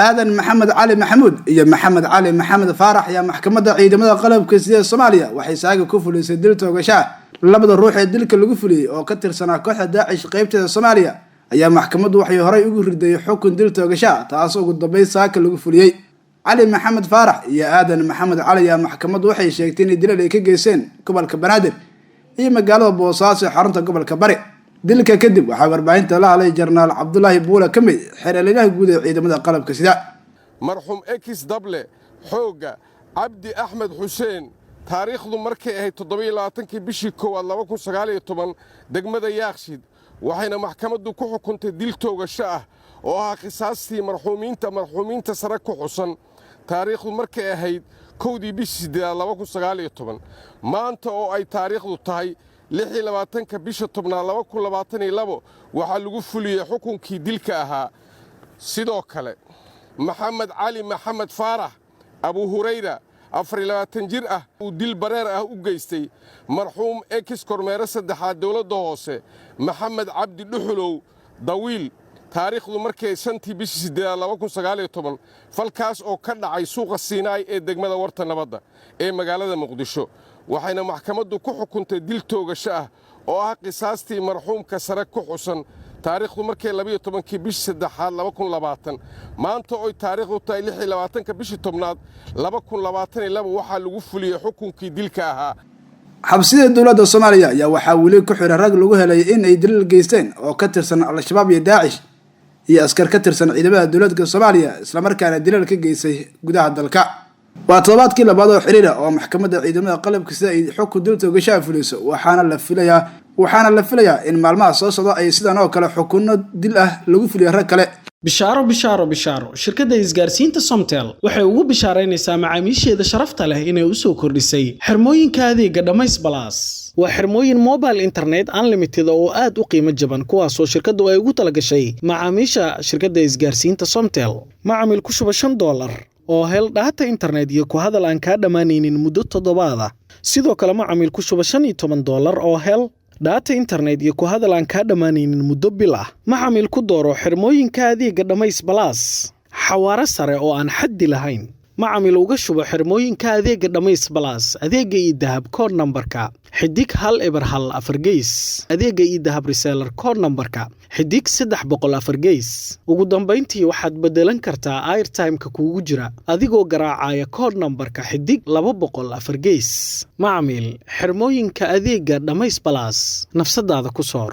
Aadan Maxamed Cali Maxamuud iyo Maxamed Cali Maxamed Faarax ayaa maxkamadda ciidamada qalabka sida Soomaaliya waxay saaga ku fulisay dil toogashaa. Labada ruux ee dilka lagu fuliyey oo ka tirsanaa kooxda Daacish qeybteeda Soomaaliya ayaa maxkamaddu waxay horey ugu riday xukun dil toogashaa, taas ugu dambeyn saaka lagu fuliyey. Cali Maxamed Faarax iyo Aadan Maxamed Cali ayaa maxkamaddu waxay sheegtay inay dilal ay ka geysteen gobolka Banaadir iyo magaalada Boosaaso ee xarunta gobolka Bari. Dilka kadib waxaa warbaahinta la hadlay Jenaraal Cabdulaahi Buule, ka mid xeeraleynaha guud ee ciidamada qalabka sida. Marxuum ex dable xoogga Cabdi Axmed Xuseen, taariikhdu markay ahayd 27-kii bishii koowaad 2019, degmada Yaaqshid, waxayna maxkamaddu ku xukuntay dil toogasho ah oo ah qisaastii marxuumiinta sare ku xusan, taariikhdu markay ahayd 1-dii bishii siddeedaad 2019. Maanta oo ay taariikhdu tahay 26-ka bisha tobnaad 2022, waxaa lagu fuliyey xukunkii dilka ahaa. Sidoo kale, Maxamed Cali Maxamed Faarax Abu Hurayra, 24 jir ah, uu dil bareer ah u geystay marxuum ex kormeere saddexaad dowladda hoose Maxamed Cabdi Dhuxulow Dawiil, taariikhdu markay 5-tii bishii siddeedaad 2019, falkaas oo ka dhacay suuqa Siinaay ee degmada Warta Nabadda ee magaalada Muqdisho, waxayna maxkamaddu ku xukuntay dil toogasho ah oo ah qisaastii marxuumka sare ku xusan, taariikhdu markay 12-kii bishii saddexaad 2020. Maanta oy taariikhdu tahay 26-ka bishii tobnaad 2022, waxaa lagu fuliyey xukunkii dilka ahaa. Xabsida dowladda Soomaaliya ayaa waxaa weli ku xiran rag lagu helay in ay dilal geysteen oo ka tirsan Al-Shabaab iyo Daacish iyo askar ka tirsan ciidamada dowladka Soomaaliya, islamarkaana dilal ka geystay gudaha dalka. Waa toddobaadkii labaad oo xiriira oo maxkamadda ciidamada qalabka sida ay xukun dil toogashaha fuliso, waxaana la filayaa in maalmaha soo socda ay sidan oo kale xukunno dil ah lagu fuliyo rag kale. Bishaaro, bishaaro, bishaaro! Shirkadda isgaarsiinta Somtel waxay ugu bishaaraynaysaa macaamiisheeda sharafta leh inay u soo kordhisay xirmooyinka adeega Dhamays Plus. Waa xirmooyin mobile internet unlimited oo aad u qiimo jaban, kuwaasoo shirkaddu ay ugu talagashay macaamiisha shirkadda isgaarsiinta Somtel. Macamil, ku shuba $5 oo hel data internet iyo ku hadal aan kaa dhammaanaynin muddo toddobaada. Sidoo kale, macamil, ku shuba $15 oo hel data internet iyo ku hadal aan kaa dhammaanaynin muddo bil ah. Macamil, ku dooro xirmooyinka adeega Dhamays Plus, xawaare sare oo aan xaddi lahayn. Macamil, uga shubo xirmooyinka adeega Dhamays Plus adeega eDahab code nambarka *1014#, adeega eDahab reseller code nambarka *300 4^. Ugu dambayntii, waxaad beddelan kartaa airtime-ka kuugu jira adigoo garaacaya code nambarka *200 4^. Macamil, xirmooyinka adeega Dhamays Plus nafsadaada ku soor.